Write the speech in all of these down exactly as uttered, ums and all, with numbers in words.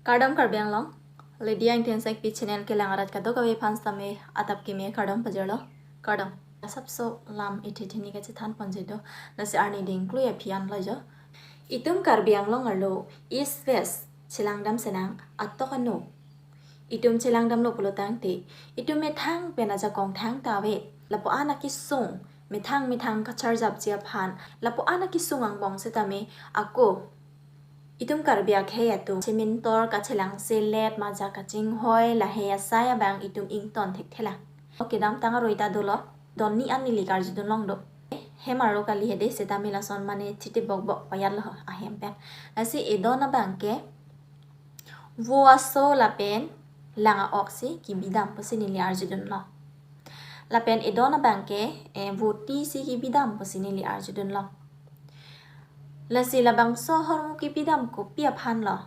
Kardom Karbi Anglong, Lydia Ingthen Sengpi channel kelang arat kadokave aphan sitame adap keme kardom pajirlo, kardom. Asapso lam ithi thini kachethan ponji do, lasi arni dingklui aphi anlo jo. Itum Karbi Anglong arlo East West chelangdam senang atok anu. Itum chelangdamlo pulo tangte, itum methang pen ajakong thangta ave. Lapu-an akesung, methang methang kacharjapji aphan, lapu-an akesung angbong sitame ako itum Karbi akhei atum chemintor, kachelang selet, majak kachinghoi, lahei asai abang itum ington thekthelang. Kedamtang aroi ta dolo, don ni an neli karjudun long do. Hem arlo kali hedi sitame lason mane thiti bokbok payat lo ahem pen. Lasi edon abang ke vo aso lapen lang a-ok si kebidam pusi neli arjudunlo. Lapen edon abang ke, eh, voti si kebidam pusi neli arjudunlo. Lasi labangso ahormu kebidam kopi aphanlo?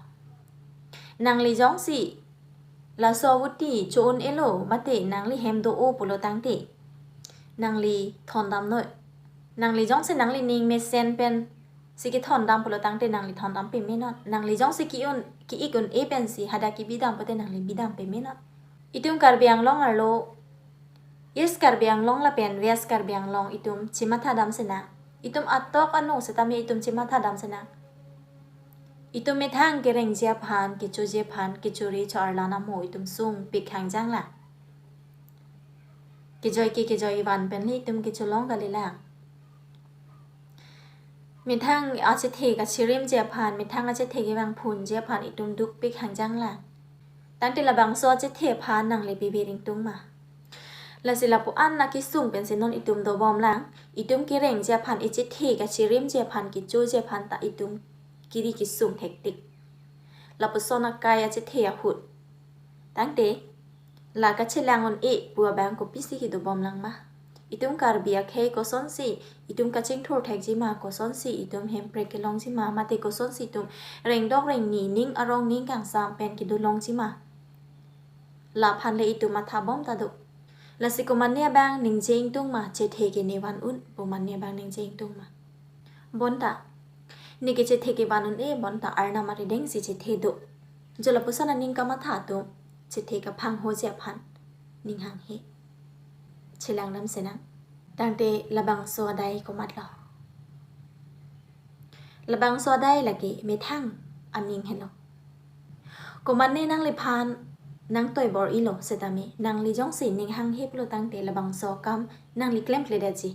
Nangli jongsi laso voti cho-un-elo mate nangli hem do-o pulo tangte, nangli thondamnoi. Nangli jongsi nangli ning mesen pen si kethondam pulo tangte nangli thondam pamenon. Nangli jongsi ki-un, ki-ik un-e pensi hadak kebidam pute nangli bidam pamenon. Itum Karbi Anglong arlo East Karbi Anglong lapen West Karbi Anglong itum chemathadam senang. Itum atok anu sitame itum chemathadam senang. Itum methang kerengji aphan, kechoji aphan, kechori cho-arlan amo itum sungpik hangjanglang. Kejoi ke kejoi van pen le itum kecholong kalilang. Methang achethe kachirimji aphan, methang achethe kevangphunji aphan itum dukpik hangjanglang. Tangte labangso achethe aphan nangli pivir ingtung ma? Lasi lapu-an akesung pensi non itum dobomlang, itum kerengji aphan, echethe kachirimji aphan, kechoji aphan ta itum kiri kesung hektik. Lapuson akai achethe ahut. Tangte, la kachelang un-e pu abang kopisi kedobomlang ma? Itum Karbi akhei kosonsi itum kachingthur thekji ma, kosonsi itum hemprek kelongji ma, mate kosonsi itum rengdok rengni, ning arong ning kangsam pen kedolongji ma? Laphan le itum mathabom ta do. Lasi komatne abang ningje ingtung ma, chethe ke ne van un pu komatne abang ningje ingtung ma? Bonta, ne ke chethe kevan un-e bonta Arnam arideng si chethe do. Jo lapuson aning kamatha atum chethe kaphanghoji aphan ning hanghe. Chelangdam senang. Tangte labangso adai komatlo? Labangso adai lake methang aning helo. Komatne nangliphan nangtoi bor-ilo sitame, nangli jongsi ning hanghe pulo tangte labangso akam nangli klemkledetji.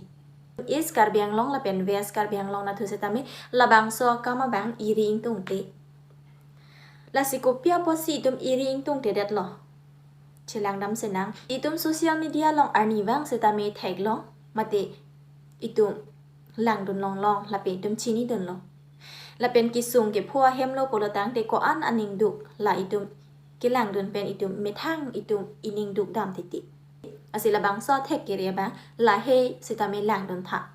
East Karbi Anglong lapen West Karbi Anglong nathu sitame labangso akam abang iri ingtungte. Lasi kopi apotsi itum iri ingtungtedetlo? Chelangdam senang. Itum social media along arnivang sitame theklong, mate itum langdun longlong lapen itum chinidunlo. Lapen kesung kepho ahemlo pulo tangte ko-an aning duk, la itum kelangdun pen itum methang itum ining dukdam titi. Lasi labangso athek kere abang lahei sitame langduntha.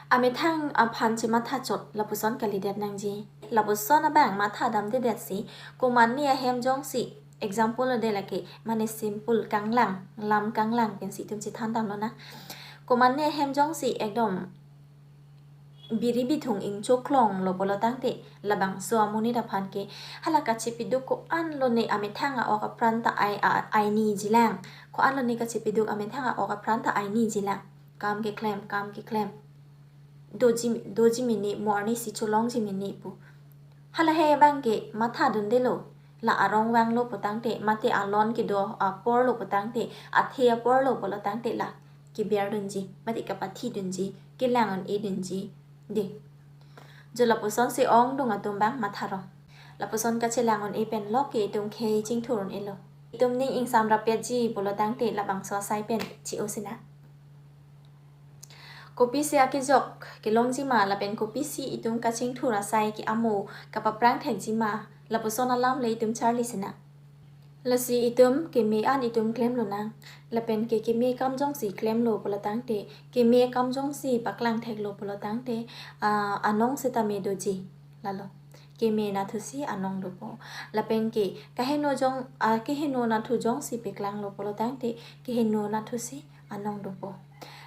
Amethang aphan chematha chot lapuson kalidet nangji. Lapuson abang mathadamdedetsi, komatne ahem jongsi, example lo de lake, mane simple kanglang, lam kanglang pensi itum chethandamlonang. Komatne ahem jongsi ekdom biri bithung ingchoklonglo pulo tangte, labangso amonit aphan ke, hala kachepeduk ko-an lone amethang a-ok apran ta ai, a-, ainiji lang, ko-an lone kachepeduk amethang a-ok apran ta ainiji lang. Kam keklem, kam keklem. Doji, doji mene, mo arnisi cholongji mene pu. Halahei abang ke mathadundelo. La arong vanglo pu tangte, mate alon kedo aporlo pu tangte, athe aporlo pulo tangte la keberdunji, mate kapathidunji, kelang un-edunji. De. Jo lapusonsi ongdung atum abang matharo. Lapuson kachelang un-e pen lo ke itum khei chingthur un-elo. Itum ning ingsam rapetji pulo tangte labangso asai pen che-o sina. Kopisi akejok kelongji ma lapen kopisi itum kachingthur asai ke amo kapaprang thekji ma, lapuson alam le itum charli sina. Lasi itum keme an itum klemlonang, lapen ke keme akam jongsi klemlo pulo tangte, keme akam jongsi paklang theklo pulo tangte, ah, anong sitame doji, lalo. Keme nathusi anong dopo. Lapen ke kaheno jong, ah, keheno nathu jongsi peklanglo pulo tangte, keheno nathusi anong dopo.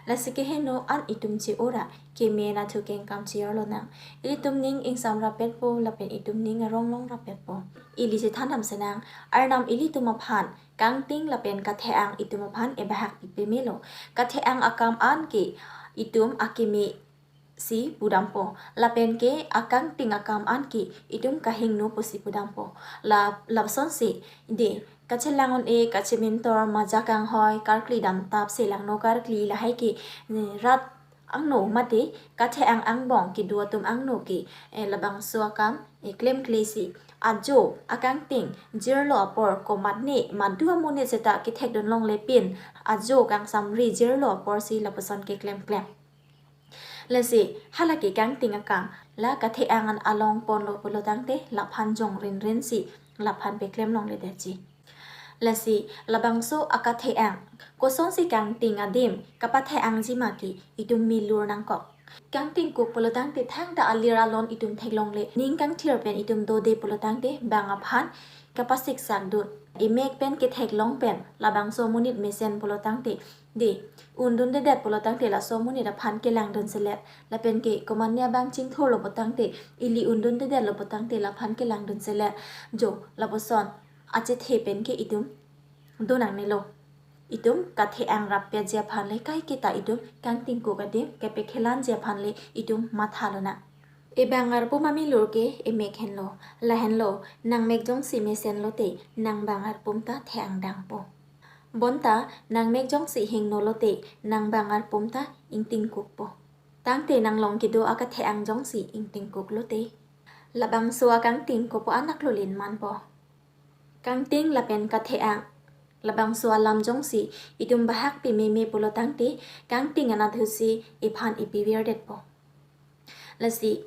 Lasi keheno an itum che-ora, keme nathu kengkam che-or lonang. Ilitum ning ingsam rapetpo, lapen itum ning arong long rapetpo. Ili chethan dam senang, Arnam ilitum aphan kangting lapen kathe-ang itum aphan ebahak pipemelo. Kathe-ang akam an ke itum akeme si pudampo, lapen ke akangting akam an ke itum kahingno pusi pudampo. La lapusonsi, de, kachelang un-e, kachemintor, maja kanghoi, karkli damtap, selangno karkli, lahai ke, eh, rat angno mate kathe-ang angbong kedo atum angno ke, eh, labangso akam, eh, klemkle si ajo akangting jirlo apor komatne madu amonit seta kethekdun longle pin ajo kangsamri jirlo apor si lapuson keklemklem. Lasi hala ke kangting akam, la kathe-ang an along ponlo pulo tangte laphan jongrinrin si laphan peklem longledetji. Lasi labangso akathe-ang kosonsi kangting adim kapathe-angji ma ke itum milur nangkok. Kangtingkuk pulo tangte thangta alir alon itum theklongle, ning kangthir pen itum dode pulo tangte bang aphan kapasiksakdun. Emek pen ketheklong pen labangso monit mesen pulo tangte, de, undundedet pulo tangte laso monit aphan kelangdun selet. Lapen ke komatne abang chingthurlo pu tangte, ili undundedetlo pu tangte laphan kelangdun selet. Jo, lapuson achethe pen ke itum do nangnelo. Itum kathe-ang rappetji aphan le kaiketa itum kangtingkuk adim kepekhelanji aphan le itum matha lonang. Ebang arpum amilur ke emek henlo, lahenlo, nangmek jongsi mesen lote, nangbang arpum ta the-ang dangpo. Bonta nangmek jongsi hingno lote, nangbang arpum ta ingtingkukpo. Tangte nanglong kedo akathe-ang jongsi ingtingkuk lote, labangso akangting kopu anak lo lin manpo. Kangting lapen kathe-ang, labangso alam jongsi itum bahak pimeme pulo tangte, kangting anatthu si iphan ipivirdetpo. Lasi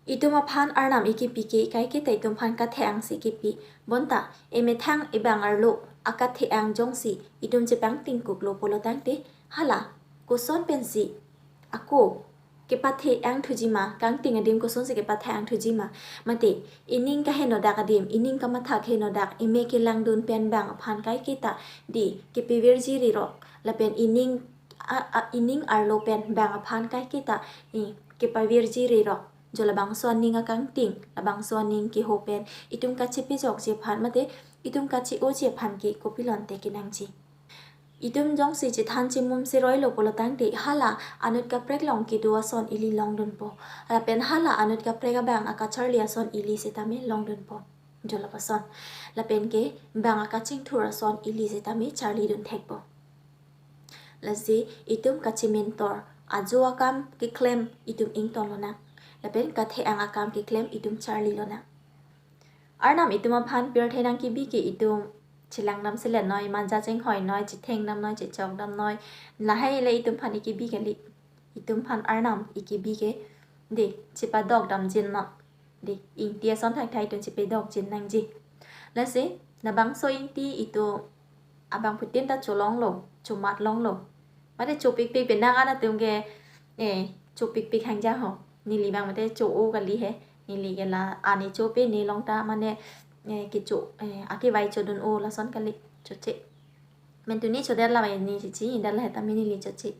itum aphan Arnam ikipi ke kaiketa itum aphan kathe-ang si kipi. Bonta emethang ebang arlo akathe-ang jongsi itum chepangtingkuklo pulo tangte, hala koson pensi ako kepathe-angthuji ma, kangting adim kosonsi kepathe-angthuji ma? Mate ining kahenodak adim, ining kamatha kahenodak, emek kelangdun pen bang aphan kaiketa, de, kepivirji rirok, lapen ining a, a, ining arlo pen bang aphan kaiketa, eh, kepavirji rirok. Jo, labangso aning akangting, labangso aning keho pen itum kachepejokji aphan mate itum kache-oji aphan ke kopilonte kenangji? Itum jongsi chethan chemum seroilo pulo tangte, hala anut kaprek along kedo ason ili longdunpo. Lapen hala anut kaprek abang akacharli ason ili sitame longdunpo. Jo, lapuson. Lapen ke bang akachingthur ason ili sitame charlidun thekpo. Lasi itum kachemintor, ajo akam keklem itum ingtonlonang, lapen kathe-ang akam keklem itum charlilonang. Arnam itum aphan pirthe nangkibi ke itum chelangdam selet noi, maja chinghoinoi, chethengdamnoi, chechokdamnoi, lahai le itum aphan ikibi kali. Itum aphan Arnam ikibi ke, de, chepadokdamjinnon, de, ingti ason thakthai itum chepadokjin nangji. Lasi labangso ingti itum abangphutin ta cholonglo, chomatlonglo. Mate chopikpik, penang an atum ke, eh, chopikpik hangja ho. Neli abang mate cho-o kali he. Neli ke la ani chope ne long ta mane, eh, kecho, eh, akevai chodun-o lason kali, choche. Mentuni chodet la vai ne chichi, indah la heta mini li choche.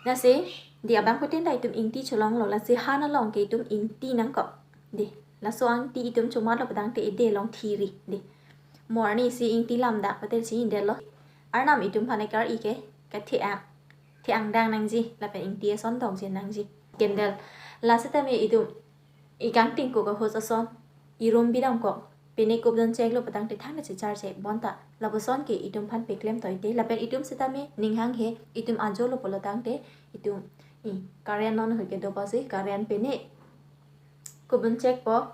Lasi, de, abangphutin ta itum ingti cholonglo, lasi han along ke itum ingti nangkok. De, laso ingti itum chomatlo pu tangte ede long thiri, de. Mo arni si ingti lamdak patel si indetlo. Arnam itum aphan ekar-i ke, kathe-ang, the-ang dang nangji, lapen ingti ason dokjin nangji. Candle. Lasitame itum ikangtingkuk ahut ason irum bidamkok. Pine kupdun cheklo pu tangte thangta checharche, bonta lapuson ke itum aphan peklem toite. Lapen itum sitame ning hanghe, itum ajolo pulo tangte, itum, i, current non ahut kedo pusi, current pine kupdun chekpo.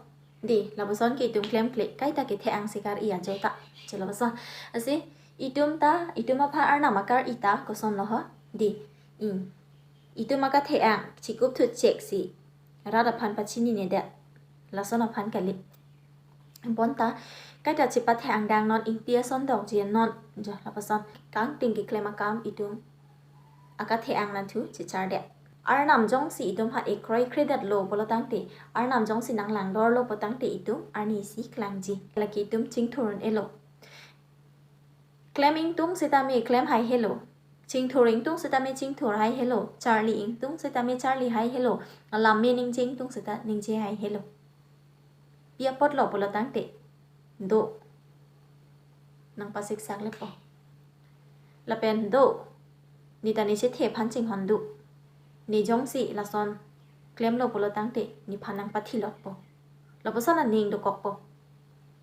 De, lapuson ke itum klemkle, kaita kethe-ang si kar-i ajo ta. Che, lapuson. Lasi itum ta, itum aphan Arnam akar-i ta kosonlo ho? De, i, itum akathe-ang chikupthu cheksi rat aphan pachininedet, lason aphan kali. Bonta kaita chepathe-ang dangnon, ingti ason dokjinnon. Jo, lapuson, kangting keklem akam itum akathe-ang nathu chechardet. Arnam jongsi itum aphan ekroikredetlo pulo tangte, Arnam jongsi nanglangdorlo pu tangte itum arni si klangji. Lake itum chingthur un-elo. Klem ingtung sitame klem haihelo. Chingthur ingtung setame chingthur hai helo, charli ingtung setame charli hai helo, alam me ningje ingtung seta ningje hai helo. Pi apotlo pulo tangte, do. Nangpasiksak lepo. Lapen do, ne ta ne chethe aphan chinghon do. Ne jongsi lason klemlo pulo tangte, nephan nangpathilotpo. Lapuson aning dokokpo.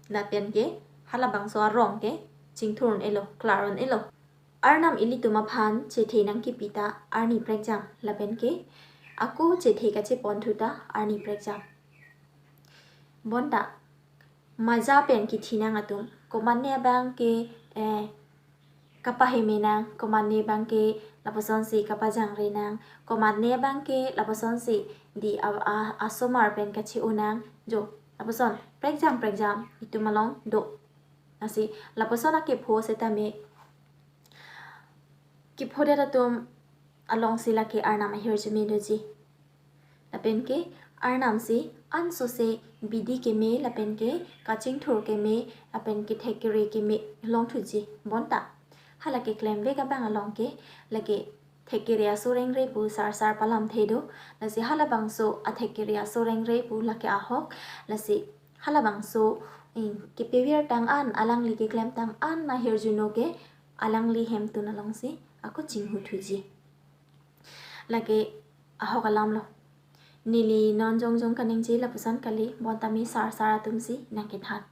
Lapen ke, halabangso arong ke, chingthur un-elo, klar un-elo. Arnam ilitum aphan chethe nangkipi ta arni prekjam, lapen ke ako chethe kacheponthu ta arni prekjam. Bonta, maja pen kithi nang atum, komatne abang ke, eh, kapaheme nang, komatne abang ke lapusonsi kapajangre nang, komatne abang ke lapusonsi di a, a, asomar pen kache-o nang, jo, lapuson, prekjam, prekjam, itum along do. Lasi, lapuson akepho setame, kephodet atum alongsi lake Arnam ahirjume doji. Lapen ke Arnam si ansose bidi keme, lapen ke kachingthur keme, lapen ke thekkere keme longthuji. Bonta, hala keklemvek abang along ke, lake thekkere aso rengre pu sarsar palamthe do. Lasi halabangso athekkere aso rengre pu lake ahok. Lasi halabangso, eh, kepevirtang an, alangli keklemtang an ahirjuno ke, alangli hemtun alongsi ako chinghuthuji. Lake ahok alamlo. Neli non jongjong kaningje lapuson kali, bonta me sarsar atumsi nangkethan.